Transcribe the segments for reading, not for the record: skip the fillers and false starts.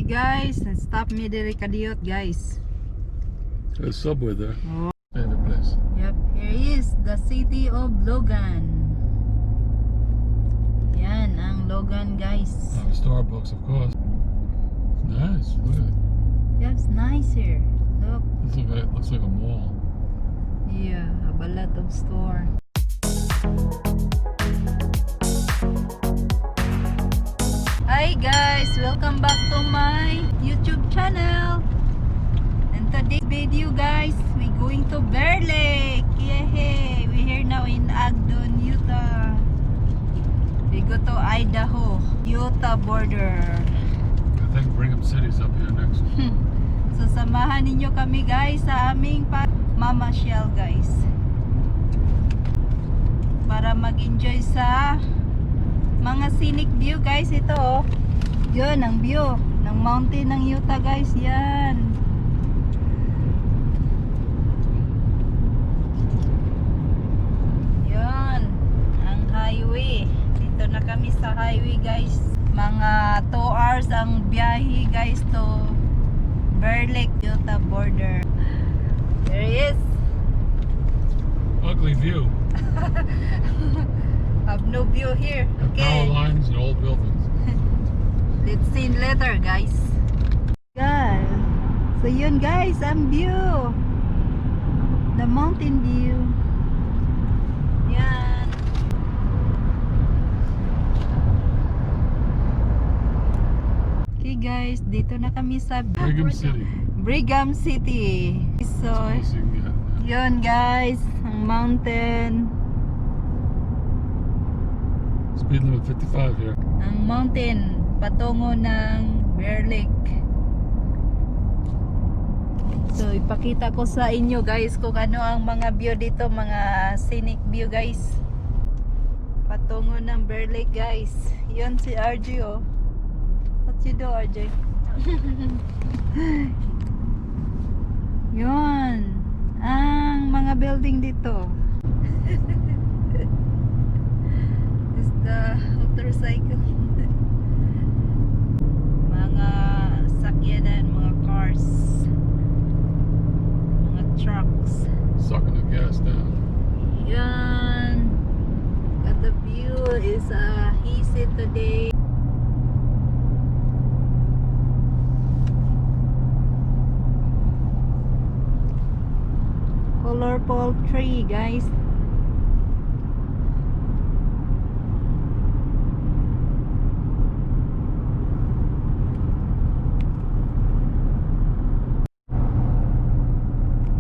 Okay guys, stop me diri kadiyot, guys. There's Subway there. Oh. Favorite place. Yep, here is the city of Logan. Yan ang Logan, guys. Have a Starbucks, of course. It's nice. Look at it. Yeah, it's nice here. Look. It looks like a mall. Yeah, have a lot of store. Hi guys, welcome back to my YouTube channel. And today's video, guys, we going to Bear Lake. Yay! We here now in Ogden, Utah. We go to Idaho, Utah border. I think Brigham City's up here next. So samahan ninyo kami, guys, sa aming mamasyal, guys. Para mag-enjoy sa mga scenic view, guys, ito oh. Yun ang view ng mountain ng Utah, guys, yan. Yun ang highway. Dito na kami sa highway, guys. Mga 2 hours ang biyahe, guys, to Bear Lake, Utah border. There he is. Ugly view. Have no view here. Got power Okay. lines and old buildings. Let's see later, guys. Guys. So yun guys, ang view. The mountain view. Yan. Okay guys, dito na kami sa Brigham City. Brigham City. So, As close you can get. yun guys, ang mountain. Speed limit 55 here. Ang mountain patungo ng Bear Lake. So ipakita ko sa inyo guys kung ano ang mga view dito, mga scenic view, guys. Patungo ng Bear Lake, guys. Yun si RJ oh. What you do, RJ? Yun. Ang mga building dito. Is the motorcycle. Mga sakyanan, mga cars, mga trucks. Sucking the gas down. Yan. But the view is hazy today. Colorful tree, guys.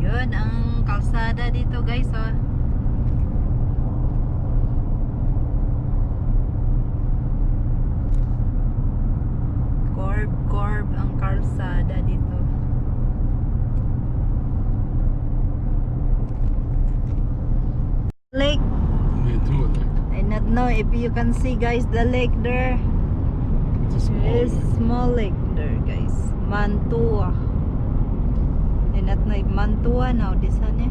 Yun ang kalsada dito, guys, oh. Curve, curve ang kalsada dito. Lake. Mantua Lake. I not know if you can see, guys, the lake there. It's a small There is lake. Small lake there, guys. Mantua. I not know if Mantua now this one eh.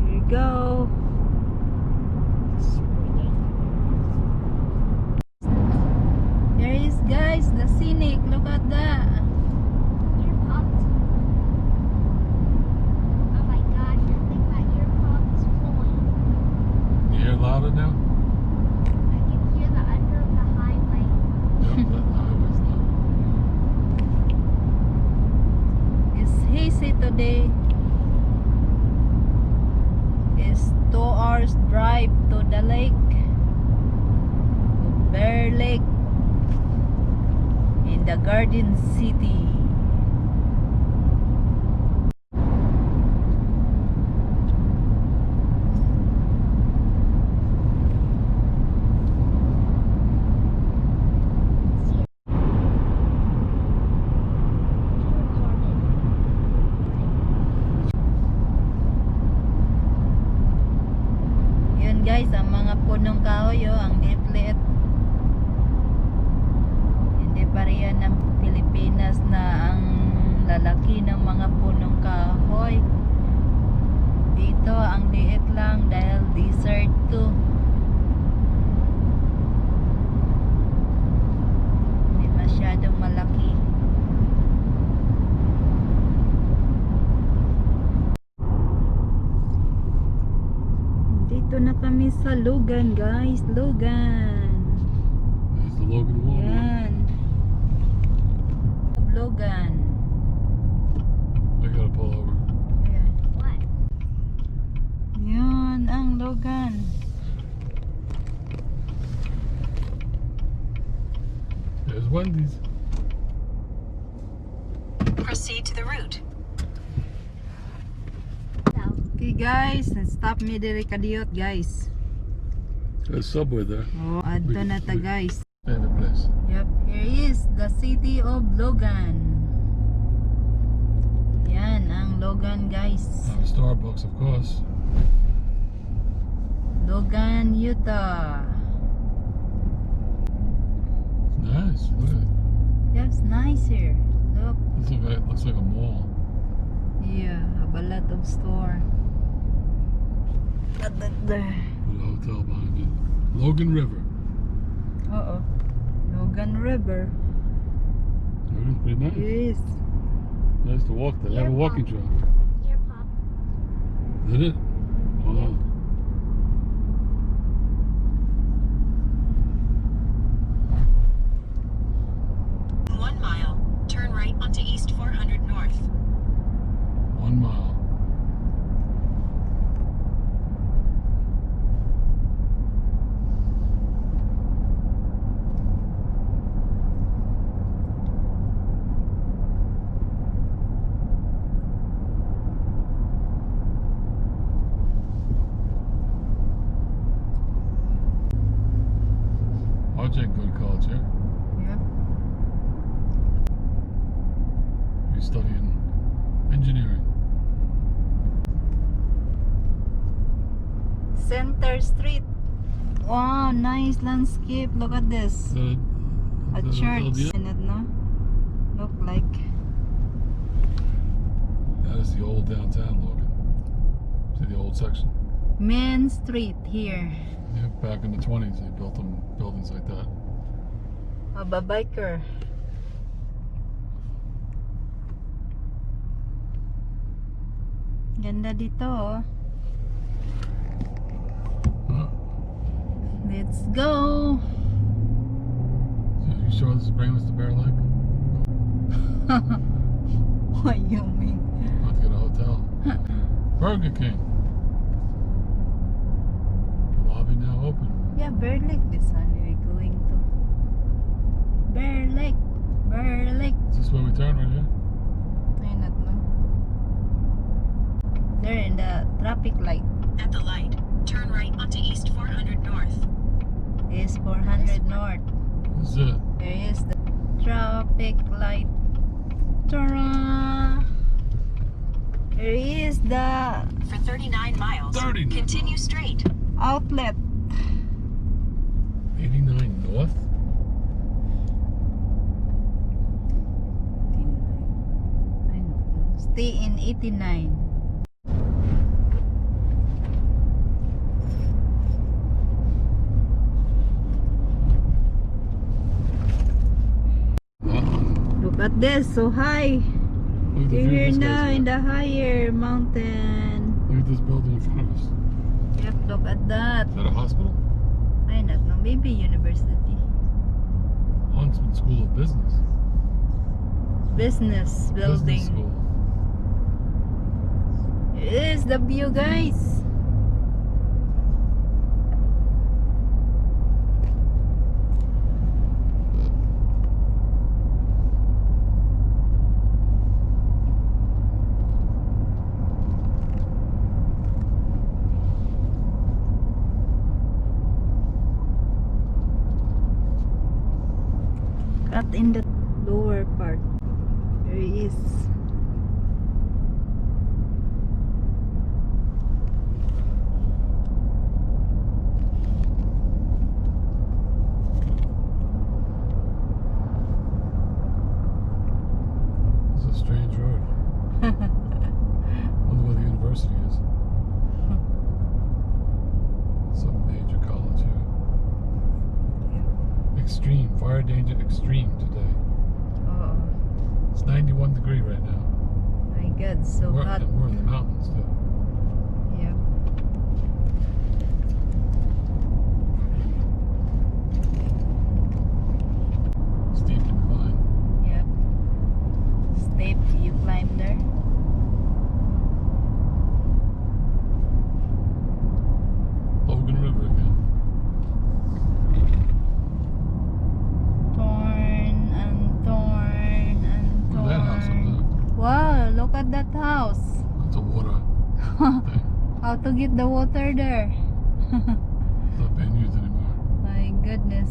Here you go. There is, guys, the scenic. Look at that. Ear popped. Oh my gosh, I think my ear popped is flowing. You hear louder now? I can hear the under of the highway. Yep, that highway's loud. It's hazy today. It's 2 hours drive to the lake. Bear Lake in the Garden City. See it. Recorded. Yun guys, ang mga punong kahoy oh, ang liit-liit. Hindi pa riyan ng Pilipinas na ang lalaki ng mga punong kahoy. Dito ang liit lang dahil desert to. sa Logan, guys. Logan. There's the Logan Walmart. Yan. Logan. I gotta pull over. Ayan. What? Yun, ang Logan. There's Wendy's. Proceed to the route. So, Okay guys, stop mi diri kadiyot, guys. There's Subway there. Oh, adto na ta, guys. Favorite place. Yep, here is the city of Logan. Yan ang Logan, guys. Have a Starbucks, of course. Logan, Utah. It's nice. Look at it. Yep, it's nice here. Look. Looks like a mall. Yeah, have a lot of store. At that there. With a hotel behind it. Logan River. Oo. Logan River. It is pretty nice. Here is. Nice to walk there. They have a walking trail. Ear pop. Did it? Oh. 1 mile, turn right onto East 400 North. 1 mile. RJ can go to college here. Yep. He's studying engineering. Center Street. Wow, nice landscape. Look at this. Is that A is that church LDS? in it, no? Look like. That is the old downtown Logan. See the old section? Main Street here. Yeah, back in the 20s, they built them buildings like that. A biker. Ganda dito, oh. Huh? Let's go. So you sure this is bringing us to Bear Lake? What you mean? About to get a hotel. Burger King. Lobby now open. Yeah, Bear Lake. This one we're going to. Bear Lake. Bear Lake. Is this where we turn right here? Ay, not no. There in the traffic light At the light, turn right onto East 400 North. Is 400 North. This is it. There is the traffic light. Ta-da! There is the For 39 miles, 39 continue miles. straight. Outlet. 89 North? 89. I don't know. Stay in 89. Huh? Look at this, so high. Look at the We're view here this now guy's in got. the higher mountain. Look at this building in front of us. Yep, look at that. Is that a hospital? I don't know, maybe university. Huntsman School of Business. Business building. Business school. It is the view, guys. Cut in the lower part. There is. It's a strange road. Wonder where the university is. Some major college here. Extreme fire danger, extreme today. Oh It's 91 degree right now. my God, so hot. And we're in the mountains too. Yeah. at that house. That's a water thing. How to get the water there? It's not being used anymore. My goodness.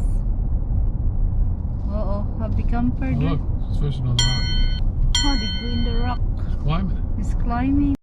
Oo, happy camper Oh, there. look, it's fishing on the rock. Oh, they go in the rock. It's climbing it. He's climbing.